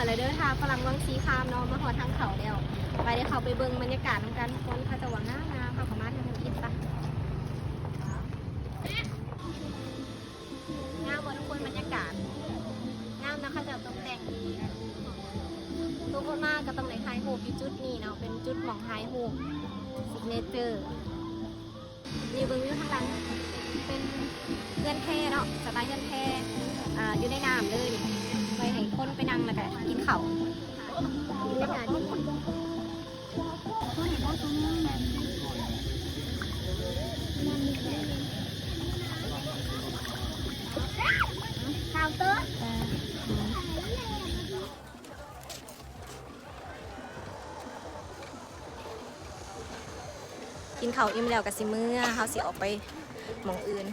ແລ້ວເດີ ຖ້າຝຣັ່ງວັງຊີຄາມເນາະ ມາຮອດທາງເຂົ້າແລ້ວ. ໄປ ດຽວເຂົ້າໄປເບິ່ງບັນຍາກາດນຳກັນ ຄົນເຂົາເຈົ້າວ່າງາມໆ ເຂົາກໍມາທາງນີ້ປະ. ງາມບໍ່ທຸກຄົນ? ບັນຍາກາດງາມນະ ເຂົາເຈົ້າຕົກແຕ່ງດີ. ຕົກລົງມາກໍຕ້ອງໄດ້ຖ່າຍຮູບຢູ່ຈຸດນີ້ເນາະ ເປັນຈຸດໝ່ອງຖ່າຍຮູບ signature. ນີ້ເບິ່ງວິວທາງຫຼັງ ເປັນເຮືອນແພເນາະ ສະໄຕເຮືອນແພ ອ່າ ຢູ່ໃນນ້ຳເລີຍນີ້ ໄວ້ໃຫ້ຄົນໄປນັ່ງແລ້ວກະກິນເຂົ້າ. ບັນຍາກາດດີ. ກິນເຂົ້າອີ່ມແລ້ວກະຊິເມືອ ເຮົາຊິອອກໄປໝ່ອງອື່ນ.